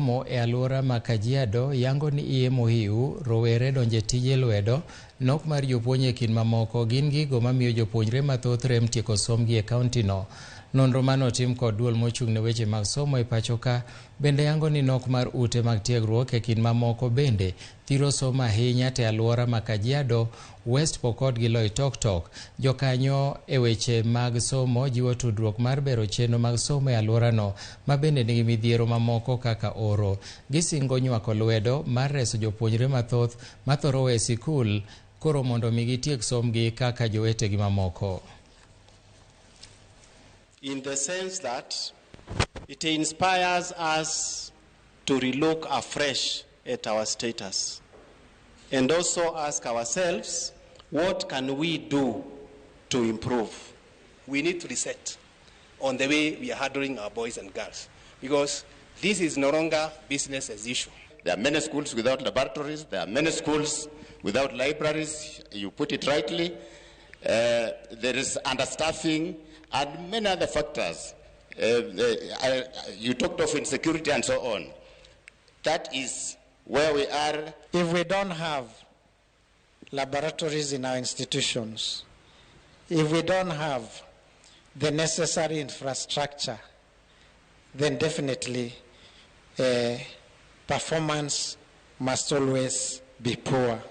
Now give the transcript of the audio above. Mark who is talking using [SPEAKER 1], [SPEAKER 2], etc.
[SPEAKER 1] somo e alwora ma Kajiado yango ni iye mohiu, rowere donje tije lwedo, nok mar jopuonj e kind mamoko gin gigo mamiyo jopuonjre mathoth rem tieko sombgi e kaunti no. Nonro manotim kod duol mochung' ne weche mag somo e pacho ka bende yango ni nok mar ute mag tiegruok e kind mamoko bende thiro somo ahinya te alwora ma Kajiado, West Pokot gi Loitoktok. Jokanyo e weche mag somo jiwo tudruok mar bero chenro mag somo e alworano ma bende nigi midhiero mamoko kaka oro. Gisingo nywako lwedo mar reso jopuonjre mathoth mathoro we sikul koro mondo mi gitiek sombgi kaka jowetegi mamoko.
[SPEAKER 2] In the sense that it inspires us to relook afresh at our status and also ask ourselves, what can we do to improve?
[SPEAKER 3] We need to reset on the way we are handling our boys and girls, because this is no longer business as usual.
[SPEAKER 4] There are many schools without laboratories. There are many schools without libraries. You put it rightly. There is understaffing and many other factors. You talked of insecurity and so on. That is where we are.
[SPEAKER 5] If we don't have laboratories in our institutions, if we don't have the necessary infrastructure, then definitely performance must always be poor.